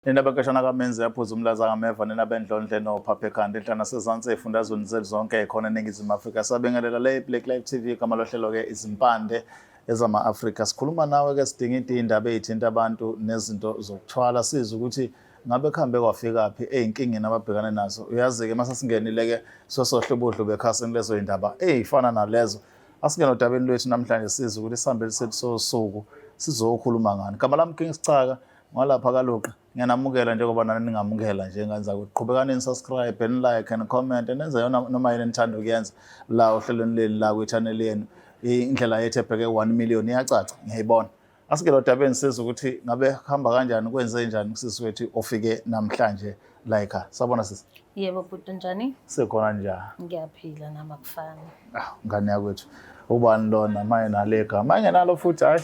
Nina benkeshana kaMenzi yaphuza umlaza ngameva, nina bendlondle nophapha ekhanda enhla nasezansi ey'fundazweni zethu zonke ey'khona eNingizimu Afrika. Sabingelela le Black Life TV, igama lohlelo-ke izimpande ezama-Afrika. Sikhuluma nawe-ke sidingida iy'ndaba ey'thinta abantu nezinto zokuthwala, sizwe ukuthi ngabe kuhambe kwafikaphi ey'nkingeni ababhekane nazo. Uyazi-ke uma sesingenile-ke sosohlubudlu bekhasini lezo y'ndaba ey'fana nalezo. Asingene odabeni lwethu namhlanje sizwe ukuthi isihambeli sethu sosuku sizokhuluma ngani. Gama lami King Sicaka, ngalapha kaLuqa. Ngiyanamukela njengoba nani ningamukela nje ngane zakwethu. Qhubekani ni-subscribe and like and comment nenze yona noma yini enithanda ukuyenza la ohlelweni lenu la kwi-channel yenu. Indlela yethu ebheke 1 million iyacaca, ngiyayibona. Asingene odabeni sizwe ukuthi ngabe kuhamba kanjani, kwenze njani kusisi wethu ofike namhlanje la ekhaya. Sabona sisi. Yebo bhuti, njani? Sikhona njani? Ngiyaphila nami akufani. Ah, ngane yakwethu. Ubani lona maye nale gama? Engenalo futhi hayi.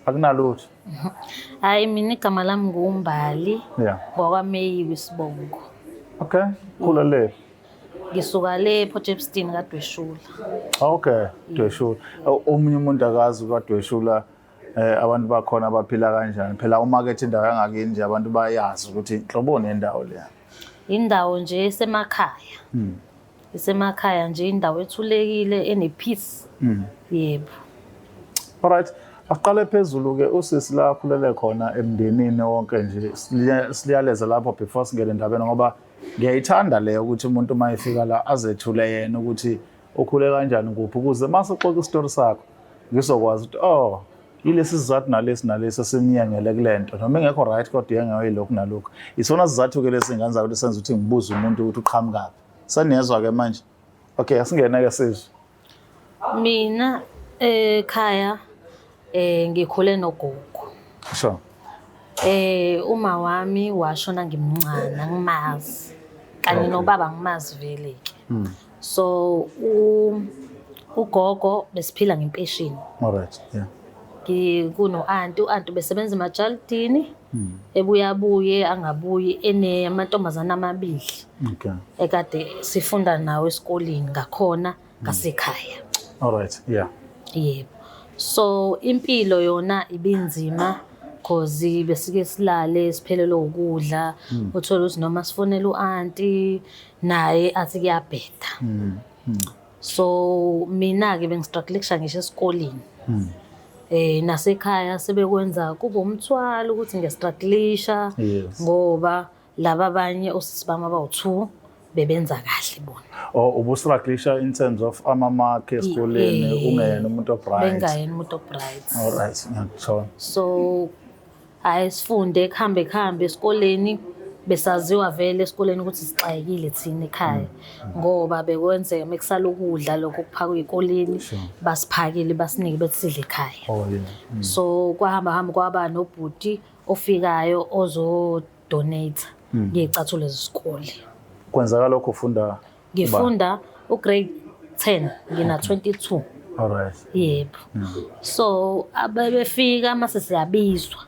Akunalutho. Hayi mina igama lami nguMbali. Yeah. NgwakwaMeyiwa isibongo. Okay. Khula le. Ngisuka le Port Shepstone kaDweshula. Okay, Dweshula. Omunye umuntu akazi kwaDweshula abantu bakhona baphila kanjani. Phela umakethe indawo yangakini nje abantu bayazi ukuthi inhloboni yendawo leya. Indawo nje esemakhaya. Isemakhaya nje, indawo ethulekile ene-peace. Yebo. Alright. Asiqale phezulu ke, usisi la akhulele khona emndenini wonke nje, siliyaleze lapho before singene endabeni, ngoba ngiyayithanda leyo ukuthi umuntu uma efika la azethule yena ukuthi ukhule kanjani, kuphi, ukuze mase uxoxa isitori sakho ngizokwazi ukuthi oh, yilesi sizathu nalesi nalesi esimyengele kule nto, noma ingekho right kodwa yengeyo yilokhu nalokhu. Isona sizathu-ke lesi ngenza ukuthi senze ukuthi ngibuze umuntu ukuthi uqhamukaphi. Seniyezwa-ke manje. Okay, asingene-ke sizwe. Mina ekhaya ngikhule nogogo. Uma wami washona ngimncane, angimazi. Kanye nobaba angimazi vele ke. So ugogo besiphila ngempesheni. All right. Yeah. Kuno anti, u-anti besebenza emajalidini. Ebuya abuye angabuyi ene amantombazana amabili. Ekade sifunda nawo esikoleni ngakhona ngasekhaya. All right. Yeah. Yebo. So impilo yona ibinzima cause besike silale siphelelwe ukudla, uthola ukuthi noma sifonela u-anti naye athi kuyabheda. So mina ke bengistrugglisha ngisho esikoleni. Nasekhaya sebekwenza kube umthwalo ukuthi ngiyastrugglisha ngoba laba abanye osisi bami abawu-2 bebenza kahle bona. Oh, ubustrugglisha in terms of ama-mark esikoleni, ungeyena umuntu obright. Bengayena umuntu obright. All right, ngiyakuthola. So hayi sifunde kuhambe kuhambe esikoleni, besaziwa vele esikoleni ukuthi sixakekile thina ekhaya ngoba bekwenzeka mekusala ukudla lokho kuphakwa ezikoleni, basiphakele basinike bethi sidle ekhaya. Oh yeah. So kwahamba hamba kwaba nobhuti ofikayo ozodonate ngey'cathulo zesikole. Kwenzeka lokho ufunda? Ngifunda ugrade 10, ngina 22. All right. Yebo. So abebefika mase siyabizwa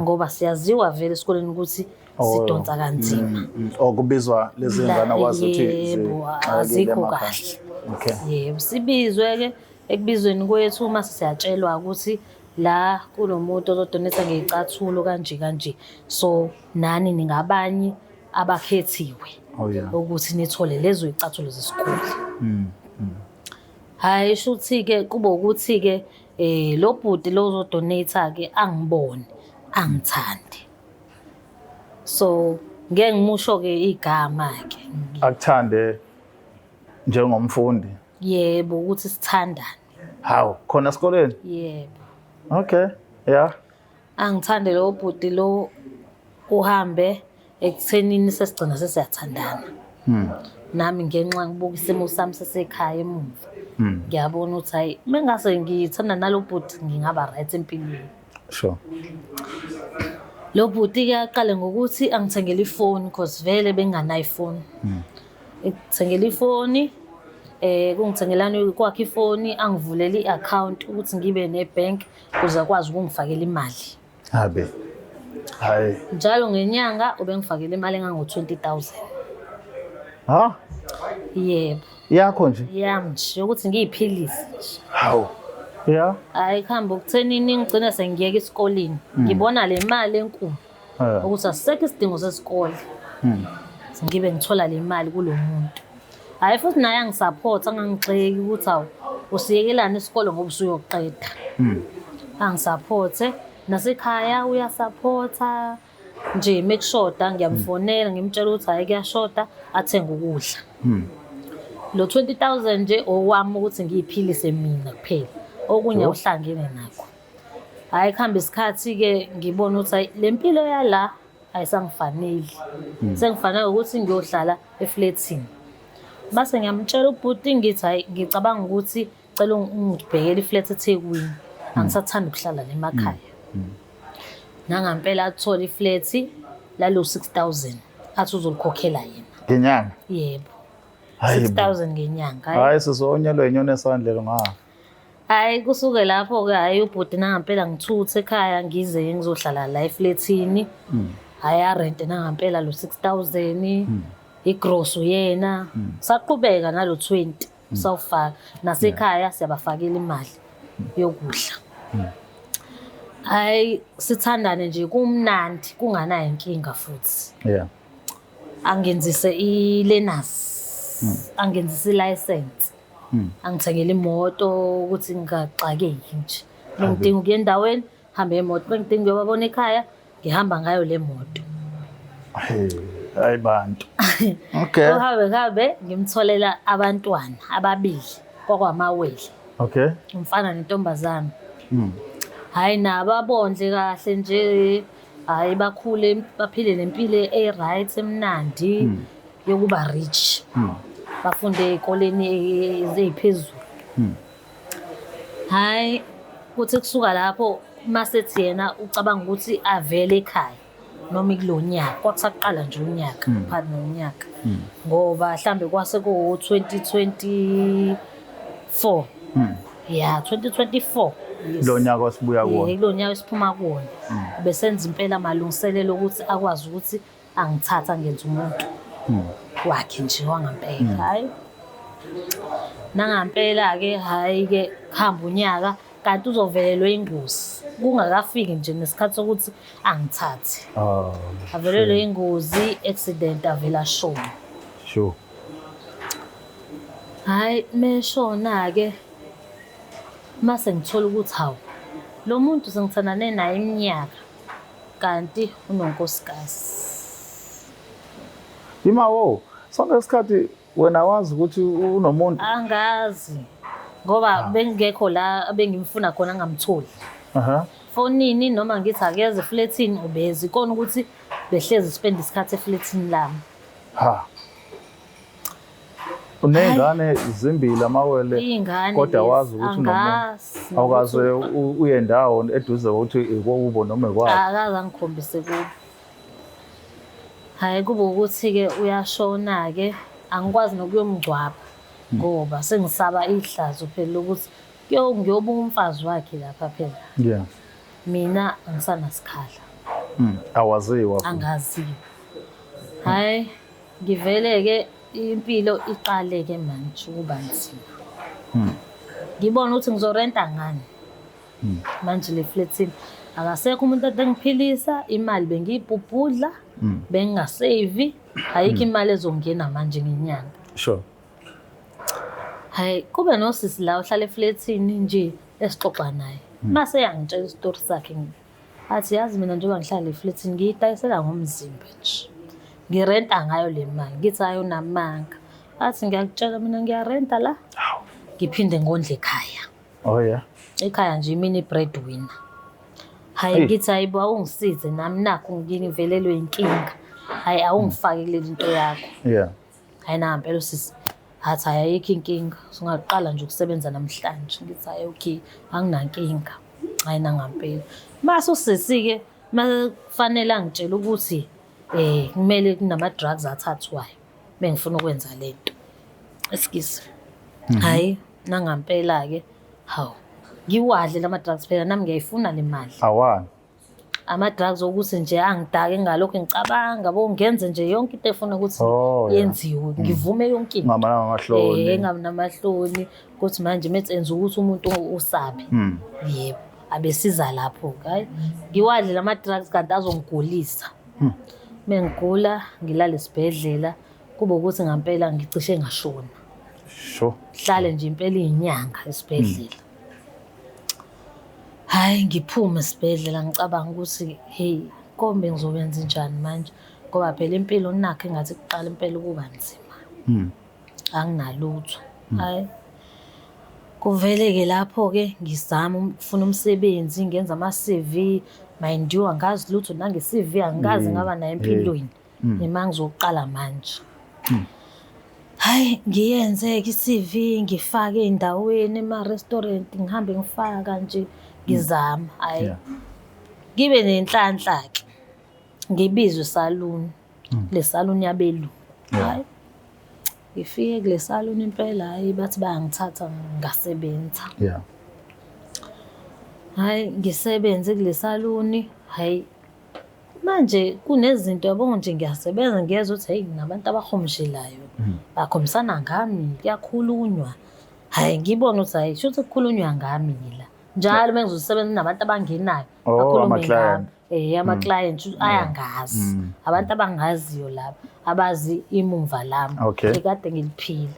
ngoba siyaziwa vele esikoleni ukuthi sidonsa kanzima. Oh, kubizwa lezi ngane kwazi ukuthi Yebo, azikho kahle. Yebo, sibizwe ke ekubizweni kwethu mase siyatshelwa ukuthi la kunomuntu ozodonetha ngey'cathulo kanje kanje, so nani ningabanye abakhethiwe ukuthi nithole lezo y'cathulo zesikole. Hhayi shuthi-ke kube ukuthi-ke lo bhuti lo ozodonate-ke angibone angithande. So ngeke ngimusho-ke igama-ke. Akuthande njengomfundi? Yebo, ukuthi sithandane. Hawu, khona esikoleni? Yebo. Okay, yeah. Angithande lo bhuti lo, uhambe ekuthenini sesigcina sesiyathandana. Nami ngenxa ngibuka isimo sami sasekhaya emuva. Ngiyabona ukuthi hayi mengase ngithanda nalo bhuti ngingaba right empilweni. Lo bhuti ke aqale ngokuthi angithengele ifoni because vele benganayo ifoni. Ngithengele ifoni, kungithengelani kwakhe ifoni, angivulele i-account ukuthi ngibe ne-bank ukuze akwazi ukungifakela imali. Habe. Hayi. Njalo ngenyanga ubengifakela imali engango-20,000. Ha? Yebo. Yakho nje? Yami nje, ukuthi ngiyiphilise nje. Hawu. Yeah. Hayi kuhamba ukuthenini ngigcine sengiyeka esikoleni. Ngibona le mali enkulu. Ukuthi asisekho isidingo sesikole. Ngibe ngithola le mali kulo muntu. Hhayi futhi naye angisaphotha, angangigxeki ukuthi awu usiyekelani isikole ngoba usuyoqeda. Angisaphothe, nasekhaya uyasaphotha nje mekushoda ngiyamfonela ngimtshela ukuthi hhayi kuyashoda athenge ukudla. Lo 20,000 nje owami ukuthi ngiyiphilise mina kuphela, okunye awuhlangene nakho. Hhayi kuhamba isikhathi-ke ngibona ukuthi hhayi le mpilo yala ayisangifaneli. Sengifanele ukuthi ngiyohlala eflethini. Mase ngiyamtshela ubhuti ngithi hhayi ngicabanga ukuthi cela ungibhekele iflat eThekwini. Angisathandi ukuhlala la emakhaya. Nangampela athole iflat lalo 6000 athi uzolikhokhela yena. Ngenyanga? Yebo. 6000 ngenyanga. Hayi sizonyelwa inyoni esandleni nga. Hhayi kusuke lapho-ke hhayi ubhuti nangampela ngithuthe ekhaya ngize ngizohlala la eflethini. Hhayi arente nangampela lo 6000 igross uyena. Saqhubeka nalo 20 sawufaka. Nasekhaya siyabafakela imali yokudla. Hhayi sithandane nje kumnandi kunganayo inkinga futhi. Yeah. Angenzise i-learners, angenzise i-license. Angithengele imoto ukuthi ngingaxakeki nje. Bengidinga ukuya endaweni, hambe imoto. Bengidinga ukuyobabona ekhaya, ngihamba ngayo le moto. Hayi bantu. Okay. Kuhambe kuhambe ngimtholela abantwana ababili kwakwamawele. Okay. Umfana nentombazana. Hayi nabo abondle kahle nje. Hayi bakhule baphile nempilo e-right emnandi yokuba rich. Bafunde ey'koleni eziphezulu. Hhayi kuthi kusuka lapho masethi yena ucabanga ukuthi avele ekhaya noma ikulo nyaka, kwakusaqala nje unyaka, phakathi nonyaka. Ngoba mhlambe kwase kuwu-2024. Ya, 2024. Yes. Lo nyaka osibuya kuwona. Kulo nyaka esiphuma kuwona. Besenza impela amalungiselelo ukuthi akwazi ukuthi angithatha angenze umuntu wakhe nje wangampela. Hhayi. Nangampela-ke hhayi-ke kuhamba unyaka kanti uzovelelwa ingozi kungakafiki nje nesikhathi sokuthi angithathe. Avelelwe ingozi, accident, avele ashone. Sure. Hhayi meshona-ke mase ngithola ukuthi hawu lo muntu sengithandane naye iminyaka kanti unonkosikazi. Ima wo, sonke isikhathi wena wazi ukuthi unomuntu? Angazi ngoba bengekho la bengimfuna khona ngamtholi. Fonini noma ngithi akeze eflethini ubezi kona ukuthi behlezi spend isikhathi eflethini lami. Ha. Uney'ngane zimbili amawele kodwa wazi ukuthi unomuntu. Awukaze uye ndawo eduze ukuthi ikubo noma ikwaphi. Akaze angikhombise kubo. Hhayi kube ukuthi-ke uyashona-ke angikwazi nokuyomngcwaba ngoba sengisaba ihlazo phela lokuthi ngiyobuka umfazi wakhe lapha phela. Yeah. Mina angisanasikhala. Awaziwa. Angaziwa. Hhayi ngivele-ke impilo iqale-ke manje ukuba nzima. Ngibona ukuthi ngizorenta ngani. Manje le flatini akasekho umuntu ade ngiphilisa, imali bengiyibhubhudla, bengingasevi, ayikho imali ezongena manje ngenyanga. Sure. Hhayi kube nosisi la ohlala eflatini nje esixoxa naye. Mase eyangitshela isitori sakhe athi yazi mina njengoba ngihlala eflatini ngiyidayisela ngomzimba nje. Ngirenta ngayo le mali. Ngithi hhayi unamanga. Athi ngiyakutshela mina ngiyarenta la. Ngiphinde ngondle ekhaya. Oh yeah. Ekhaya nje imini breadwinner. Hhayi ngithi hayi bo awungisize nami nakho ngivelelwe inkinga. Hhayi awungifake kuleli nto yakho. Yeah. Hhayi nangampela usisi athi hhayi ayikho inkinga. Usungaqala nje ukusebenza namhlanje. Ngithi hhayi okay anginankinga. Hhayi nangampela. Mase usisi-ke makufanele angitshele ukuthi kumele kunama-drugs athathwayo bengifuna ukwenza le nto. Excuse. Hhayi nangampela-ke hawu ngiwadle lama-drugs phela nami ngiyayifuna le mali. Awani? Ama-drugs okuthi nje angidake ngalokho ngicabanga bo ngenze nje yonke into efuna ukuthi yenziwe ngivume yonke into. Ngamamahloni. Ngamamahloni ukuthi manje metsenza ukuthi umuntu usabe. Yebo. Abesiza lapho-ke, hhayi ngiwadle lama-drugs kanti azongigulisa. Mengigula ngilale esibhedlela, kube ukuthi ngampela ngicishe ngashona. Sure. Hlale nje impela iy'nyanga esibhedlela. Hhayi ngiphume esibhedlela ngicabanga ukuthi hey kombe ngizobenza njani manje ngoba phela impilo nakho engathi kuqala impela ukuba nzima. Anginalutho. Hhayi kuvele-ke lapho-ke ngizama ukufuna umsebenzi ngenza ama-CV, mind you angazi lutho nange-CV angikaze ngaba nayo empilweni. Ima ngizoqala manje. Hhayi ngiyenze-ke i-CV ngifake ey'ndaweni ema-restaurant ngihambe ngifaka nje ngizama hhayi. Ngibe nenhlanhla-ke ngibizwe esaluni, le saluni yabelungu. Hhayi ngifike kule saluni impela hhayi bathi bayangithatha ngasebenza. Hhayi ngisebenze kule saluni, hhayi manje kunezinto yabo nje ngiyasebenza ngiyezwa ukuthi hheyi nabantu abahomshelayo bakhombisana ngami kuyakhulunywa. Hhayi ngibone ukuthi hhayi shuthi kukhulunywa ngami la. Njalo uma ngizosebenza nabantu abangenayo Oh, bakhulume ama-client. ngami. Ama-client ayangazi. Abantu abangaziyo laba abazi imumva lami. Ekade ngiliphila.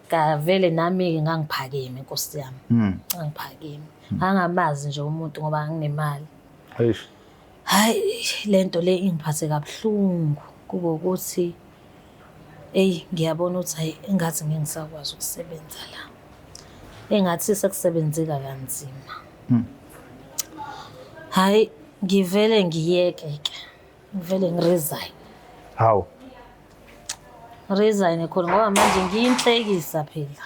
Kavele nami-ke ngangiphakeme Nkosi yami. Ngangiphakeme. Ngangamazi nje umuntu ngoba nganginemali. Eish. Hhayi lento le ingiphathe kabuhlungu kube ukuthi eyi ngiyabona ukuthi hhayi engathi ngeke ngisakwazi ukusebenza la. Engathi sekusebenzeka kanzima. Hhayi ngivele ngiyeke-ke, ngivele ngi-resign. Hawu. Resign khona ngoba manje ngiyinhlekisa phela.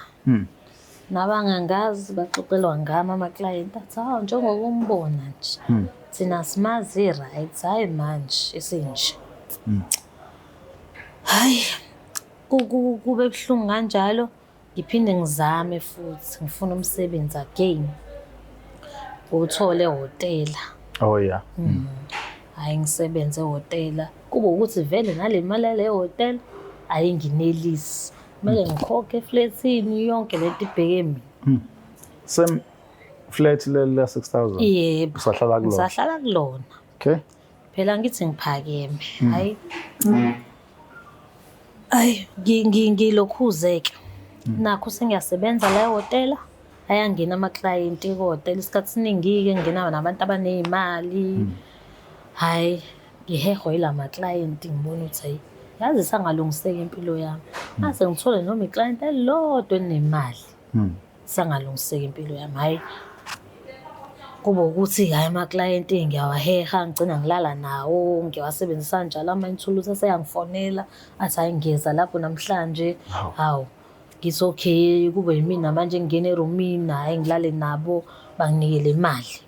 Nabangangazi baxoxelwa ngami ama-client athi hawu njengoba umbona nje. Thina simazi right, hhayi manje esinje. Hhayi kube buhlungu kanjalo ngiphinde ngizame futhi ngifuna umsebenzi again. Uthole ehhotela. Oh yeah. Hhayi ngisebenze ehhotela. Kube ukuthi vele nale mali yale hhotela ayinginelisi. Kumele ngikhokhe eflethini yonke lento ibheke mina. Same flat leli la 6000. Yebo. Usahlala kulona? Ngisahlala kulona. Okay. Phela ngithi ngiphakeme. Hayi. Hayi ngilokhuze-ke. Nakho sengiyasebenza la ehhotela. Ayangena ama-client ehhotela. Isikhathi esiningi-ke ngingena nabantu abaney'mali. Hhayi ngihehwa yila ma-client ngibona ukuthi hhayi yazi isangalungiseka impilo yami. Ngase ngithole noma i-client elilodwa elinemali. Isangalungiseka impilo yami. Hhayi kube ukuthi hhayi ama-client ngiyawaheha ngigcina ngilala nawo ngiyawasebenzisa njalo ama-thuluzi aseyangifonela athi hhayi ngiyeza lapho namhlanje. Hawu ngithi okay kube yimina manje ngingena erumini hhayi ngilale nabo banginike le mali.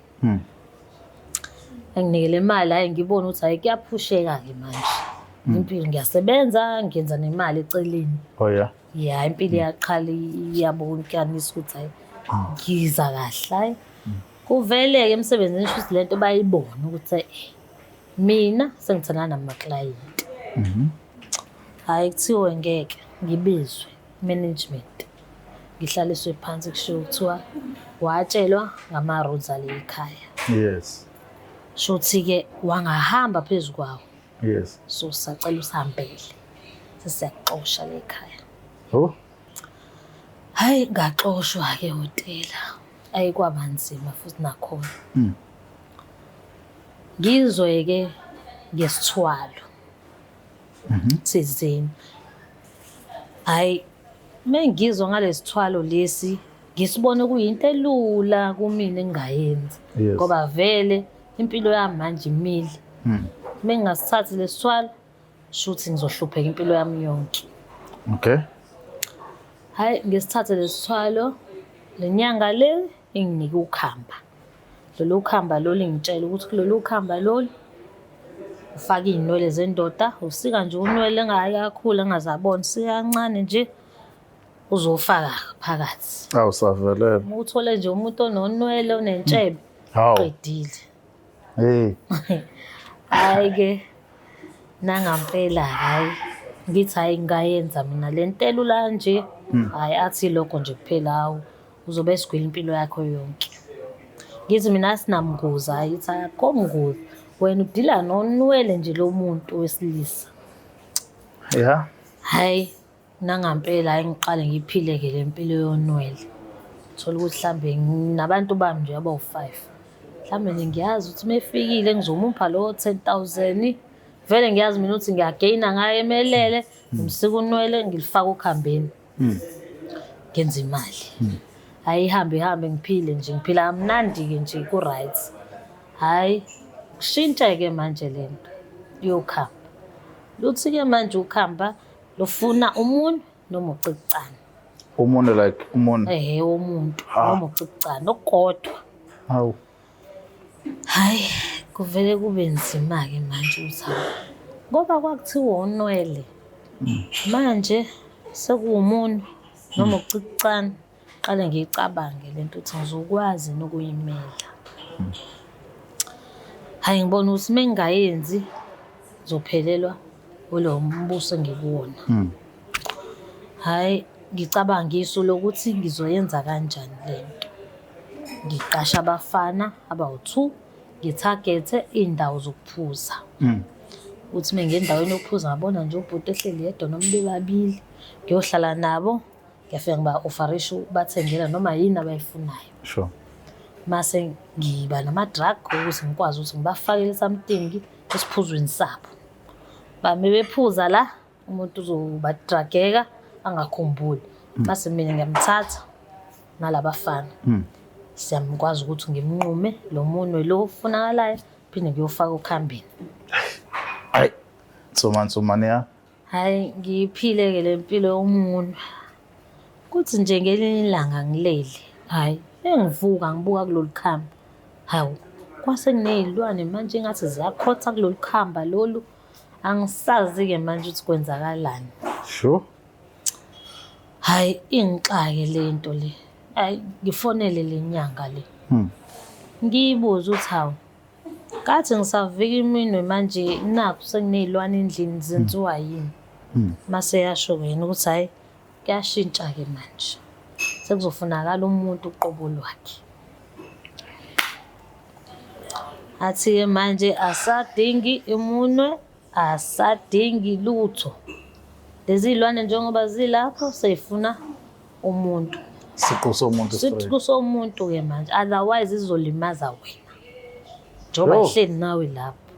Anginike le mali hhayi ngibone ukuthi hhayi kuyaphusheka-ke manje. Impilo ngiyasebenza ngenza nemali eceleni. Oh yeah. Ya impilo iyaqala iyabonkanisa ukuthi hhayi ngiza kahle hhayi. Kuvele-ke emsebenzini shuthi lento bayibone ukuthi mina sengithandana namaklayenti. Hhayi kuthiwe ngeke ngibizwe management. Ngihlaliswe phansi kushiwo kuthiwa watshelwa ngama-rules ale ekhaya. Yes. Shuthi-ke wangahamba phezu kwawo. Yes. So sacela usihambele. Sesiyakuxosha le ekhaya. Oh. Hhayi ngaxoshwa-ke ehhotela. Ayi kwaba nzima futhi nakhona. Ngizwe-ke ngesithwalo thizeni. Hhayi mengizwa ngalesithwalo lesi ngisibone kuyinto elula kumina engingayenza. Ngoba vele impilo yami manje imile. Mengingasithathi lesithwalo shuthi ngizohlupheka impilo yami yonke. Okay. Hhayi ngisithathe lesithwalo le nyanga le inginike ukhamba. Lolu khamba lolu ngitshela ukuthi kulolu khamba lolu ufake iy'nwele zendoda, usika nje unwele engayi kakhulu engazabona, usika kancane nje uzofaka phakathi. Awu savelela. Uma uthole nje umuntu ononwele onentshebe, qedile. Hey. Hhayi-ke nangampela hhayi ngithi hhayi ngingayenza mina le nto elula nje. Hhayi athi lokho nje kuphela hawu uzobe esigwila impilo yakho yonke. Ngithi mina asinamngozi, hhayi ithi akho mngozi. Wena udila nonwele nje lo muntu wesilisa. Yeah. Hhayi, nangampela hhayi ngiqale ngiyiphile-ke le mpilo yonwele. Thola ukuthi mhlambe nabantu bami nje abawu-five. Mhlambe nje ngiyazi ukuthi uma efikile ngizomupha lowo 10,000. Vele ngiyazi mina ukuthi ngiyageyina ngayo emelele, ngimsika unwele ngilifake okhambeni. Ngenza imali. Hhayi ihambe ihambe ngiphile nje, ngiphila kamnandi-ke nje ku-right. Hhayi, kushintshe-ke manje le nto yokuhamba. Luthi-ke manje ukuhamba lufuna umunwe noma ucikucane. Umunwe like umunwe. Ehhe womuntu noma ucikucane okukodwa. Hawu. Hhayi, kuvele kube nzima-ke manje ukuthi hawu. Ngoba kwakuthiwa unwele. Manje sekuwumunwe noma ucikucane. Qale ngiyicabange le nto ukuthi ngizokwazi yini ukuyimela. Hhayi ngibona ukuthi uma ngingayenzi ngizophelelwa kulo mbuso engikuwona. Hhayi ngicabanga isu lokuthi ngizoyenza kanjani le nto. Ngiqashe abafana abawu-two, ngithagethe iy'ndawo zokuphuza. Ukuthi uma ngiya endaweni yokuphuza ngabona nje ubhuti ehleli yedwa noma bebabili, ngiyohlala nabo. Ngiyafika ngiba-ofarisha ukubathengela noma yini abayifunayo. Sure. Mase ngiba nama-drug ukuthi ngikwazi ukuthi ngibafakele something esiphuzweni sabo. Bame bephuza la, umuntu uzobadrageka angakhumbuli. Mase mina ngiyamthatha nalabafana. Siyamkwazi ukuthi ngimnqume lo munwe lo ofunakalayo, phinde ngiyofaka okhambini. Hayi, nsuma nsumane ya. Hhayi ngiyiphile-ke le mpilo yomunwe. Kuthi nje ngelinye ilanga ngilele, hhayi engivuka ngibuka kulolu khamba. Hawu, kwase kuney'lwane manje engathi ziyakhotha kulolu khamba lolu. Angisazi-ke manje ukuthi kwenzakalani. Sure. Hhayi ingixake le nto le. Hhayi ngifonele le nyanga le. Ngiyibuze ukuthi hawu, kathi ngisavika iminwe manje nakhu sekuney'lwane endlini zenziwa yini? Mase yasho-ke yena ukuthi hhayi kuyashintsha-ke manje. Sekuzofunakala umuntu uqobo lwakhe. Athi-ke manje asadingi imunwe, asadingi lutho. Lezi iy'lwane njengoba zilapho sey'funa umuntu. Siqu somuntu straight. Siqu somuntu-ke manje, otherwise izolimaza wena. Njengoba Yo. ihleli nawe lapho.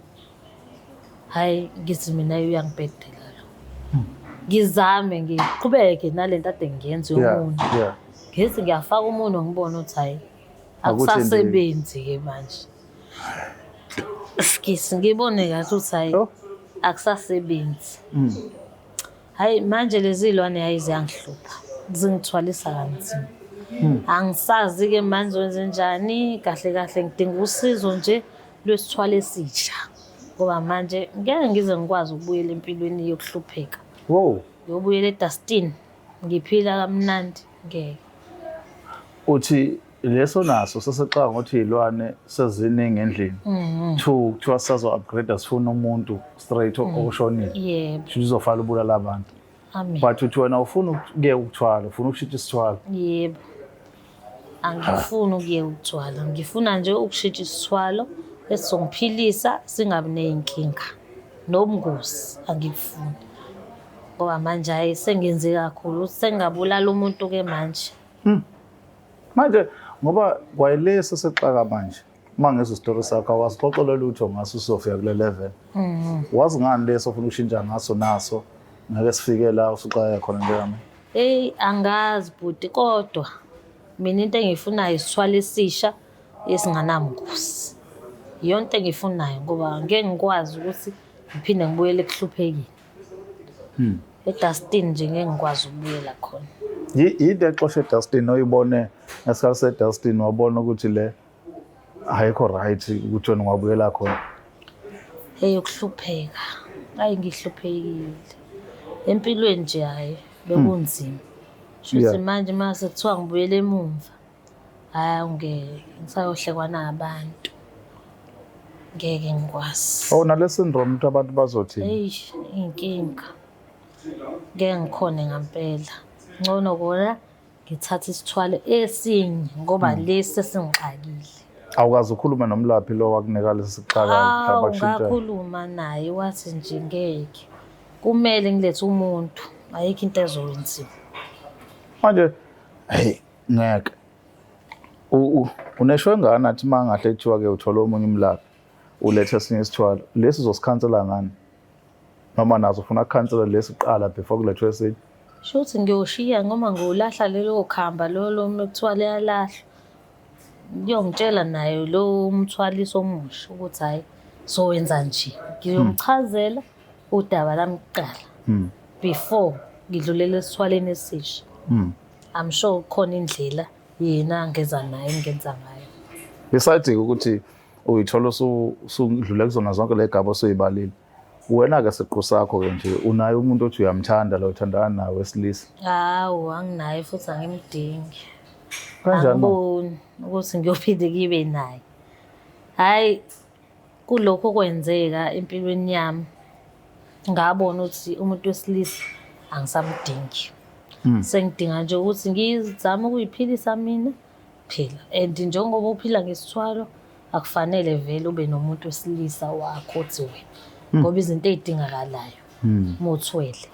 Hhayi ngithi mina uyangibhedela lo. Ngizame ngiqhubeke nale nto ade ngiyenza yomunwe. Yeah. Ngithi ngiyafaka umunwe ngibone ukuthi hhayi Akuthi nje. akusasebenzi-ke manje. Skisi ngibone kahle ukuthi hhayi Oh. akusasebenzi. Hhayi manje lezi iy'lwane hhayi ziyangihlupha, zingithwalisa kanzima. Angisazi-ke manje wenzenjani, kahle kahle ngidinga usizo nje lwesithwalo esisha. Ngoba manje ngeke ngize ngikwazi ukubuyela empilweni yokuhlupheka. Wow. Ngiyobuyela edustini, ngiphila kamnandi, ngeke. Uthi leso naso sesexaka ngokuthi iy'lwane seziningi endlini. Two, kuthiwa sisazo upgrade sifuna umuntu straight oshonile. Yebo, Shuthi uzofala ubulala abantu. amen. But uthi wena ufuna ukuyeka ukuthwala, ufuna ukushintsha isithwalo. Yebo. Angifuni ukuyeka ukuthwala, ngifuna nje ukushintsha isithwalo esizongiphilisa singabi ney'nkinga. Nobungozi angikufuni. Ngoba manje hhayi sengenze kakhulu, sengingabulala umuntu-ke manje. Manje ngoba kwayilesi sexaka manje. Uma ngezwe isitori sakho awasixoxela lutho ngaso usofika kule level. Wazi ngani leso ofuna ukushintsha ngaso naso ngeke sifike la usuxakeka khona njengamanje. Eyi angazi bhuti kodwa mina into engiyifunayo isithwalo esisha esinganamngozi. Iyona into engiyifunayo ngoba ngeke ngikwazi ukuthi ngiphinde ngibuyele ekuhluphekeni. Edustini nje ngeke ngikwazi ukubuyela khona. Yinto exosha edustini oyibone ngesikhathi sedustini wabona ukuthi le ayikho right ukuthi wena ungabuyela khona. Hey ukuhlupheka. Hayi ngihluphekile. Empilweni nje hayi bekunzima. Shuthi manje mase kuthiwa ngibuyele emumva. Hayi ngeke ngisayohlekwa nabantu. Ngeke ngikwazi. Oh nale syndrome ukuthi abantu bazothini. Eyi inkinga. Ngeke ngikhone ngampela. Ngcono kona ngithathe isithwalo esinye ngoba lesi sesingixakile. Awukaze ukhulume nomlaphi lo wakunika lesi sixaka mhlawumbe Awu, akushintshe? ngakhuluma naye, wathi nje ngeke, kumele ngilethe umuntu, ayikho into ezokwenziwa. Manje hey, ngeke. Unesho engane athi uma ngahle kuthiwa-ke uthole omunye umlaphi, ulethe esinye isithwalo, lesi uzosikhansela ngani? Noma nazo ufuna ukukhansela lesi kuqala before kulethwe esinye? Shuthi ngiyoshiya noma ngiyolahla lelo khamba lolo uma kuthiwa liyalahlwa. Ngiyongitshela naye lo umthwaliso omusha ukuthi hhayi, sowenza nje. Ngiyomchazela udaba lami kuqala before ngidlulele esithwaleni esisha. I'm sure kukhona indlela yena angeza nayo engingenza ngayo. Besides ukuthi uyithola usudlule kuzona zonke le gaba osuyibalile, wena-ke siqu sakho-ke nje unaye umuntu othi uyamthanda lo uthandana naye wesilisa? Hawu, anginaye futhi angimdingi. Kanjani ma? Angiboni ukuthi ngiyophinde ngibe naye. Hhayi, kulokhu okwenzeka empilweni yami ngabona ukuthi umuntu wesilisa angisamdingi. Sengidinga nje ukuthi ngizame ukuyiphilisa mina phela. And njengoba uphila ngesithwalo, akufanele vele ube nomuntu wesilisa wakho othi wena, ngoba izinto ey'dingakalayo uma uthwele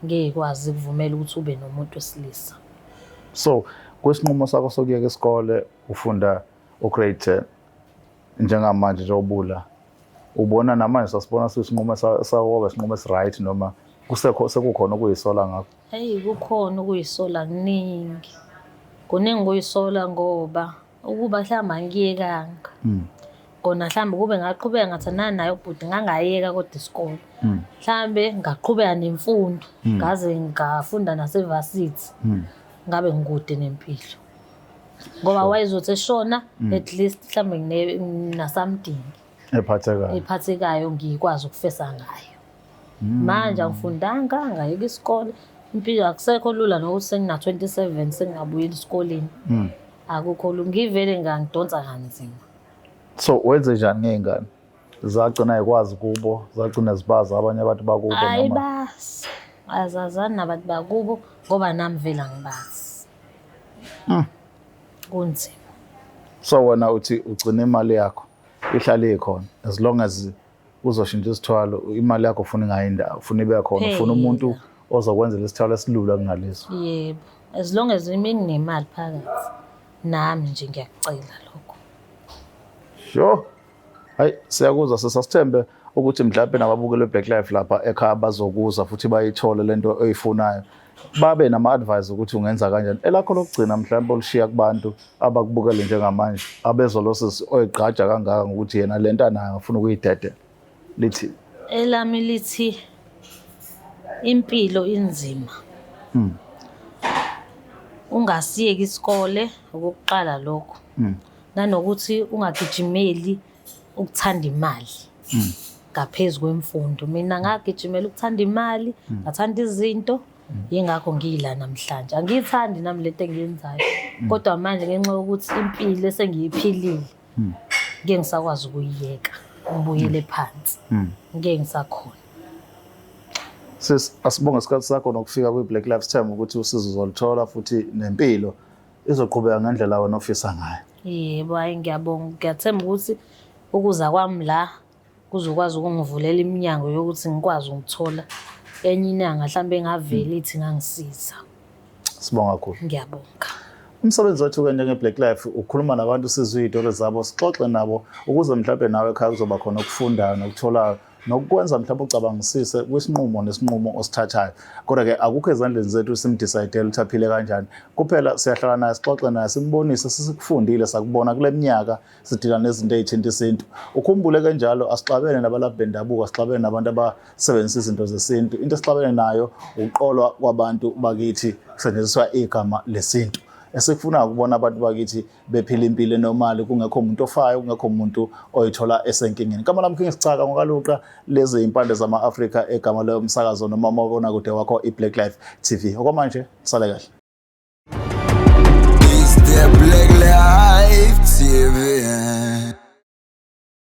ngeke ikwazi ukuvumela ukuthi ube nomuntu wesilisa. So kwisinqumo sakho sokuyeka isikole, ufunda u-grade 10 njengamanje, njengoba ubona namanje, sasibona sisinqumo sakoba isinqumo esi-right noma kusekho sekukhona okuyisola ngakho? Eyi, kukhona ukuyisola kuningi. Kuningi ukuyisola ngoba ukuba mhlawumbe angiyekanga. Kona mhlawumbe kube ngaqhubeka ngathandana naye ubhuti, ngangayeka kodwa isikole. Mhlawumbe ngaqhubeka nemfundo, ngaze ngafunda nasevasithi. Ngabe ngikude nempilo. Ngoba wayezothi eshona, at least mhlawumbe ngina-something ephathekayo, ephathekayo ngikwazi ukufesa ngayo. Manje angifundanga, ngayeka isikole. Impilo akusekho lula nokuthi sengina-27 sengingabuyela esikoleni. Akukho lula, ngivele ngangidonsa kanzima. So wenze njani ngey'ngane? Zagcina yikwazi kubo, zagcina zibazi abanye abantu bakubo noma? Ayibazi, azazani nabantu bakubo ngoba nami vele angibazi. Kunzima. So wena uthi ugcina imali yakho ihlale ikhona as long as uzoshintsha isithwalo, imali yakho ufuna ingayi ndawo, ufuna ibe khona, ufuna umuntu ozokwenzela isithwalo esilula kunaleso. Yebo, as long as imi nginemali phakathi, nami nje ngiyakucela lokho. Sure. Hayi, siyakuzwa, sisasithembe ukuthi mhlawumbe nababukeli be-Black Life lapha ekhaya bazokuza futhi bayithole lento oyifunayo, babe nama-advice ukuthi ungenza kanjani. Elakho lokugcina mhlawumbe olushiya kubantu abakubukele njengamanje, abezwa lo sisi oyigqaja kangaka ngokuthi yena lento anayo afuna ukuyidedela, lithi? Elami lithi impilo inzima. Ungasiyeki isikole, okokuqala lokho. Nanokuthi ungagijimeli ukuthanda imali ngaphezu kwemfundo. Mina ngagijimela ukuthanda imali, ngathanda izinto, yingakho ngiyila namhlanje. Angiyithandi nami lento engiyenzayo, kodwa manje ngenxa yokuthi impilo esengiyiphilile, ngeke ngisakwazi ukuyiyeka, ngibuyele phansi. Ngeke ngisakhona. Sis, asibonge isikhathi sakho nokufika kwi-Black Life. Sithemba ukuthi usizo uzoluthola futhi nempilo izoqhubeka ngendlela wena ofisa ngayo. Yebo, hhayi, ngiyabonga. Ngiyathemba ukuthi ukuza kwami la kuzokwazi ukungivulela iminyango yokuthi ngikwazi ukuthola enye inyanga mhlawumbe engaveli ithi ingangisiza. Sibonga kakhulu. Ngiyabonga. Umsebenzi wethu-ke njenge-Black Life ukukhuluma nabantu, sizwe iy'tori zabo, sixoxe nabo ukuze mhlawumbe nawe ekhaya kuzoba khona okufundayo nokutholayo nokukwenza mhlawumbe ucabangisise kwisinqumo nesinqumo osithathayo. Kodwa-ke akukho ezandleni zethu sim-decide-ele ukuthi aphile kanjani. Kuphela siyahlala naye, sixoxe naye, simbonise sisikufundile sakubona kule minyaka sidila nezinto ey'thinta isintu. Ukhumbule kanjalo, asixabene nabalaphi bendabuko, asixabene nabantu abasebenzisa izinto zesintu. Into esixabene nayo ukuqolwa kwabantu bakithi kusetshenziswa igama lesintu. Esikufunayo ukubona abantu bakithi bephila impilo e-normal, kungekho umuntu ofayo, kungekho umuntu oyithola esenkingeni. Igama lami King Sicaka ngokaLuqa, lezi impande zama-Afrika, egama lomsakazo noma umabonakude wakho i-Black Life TV. Okwamanje sale kahle. It's the Black Life TV.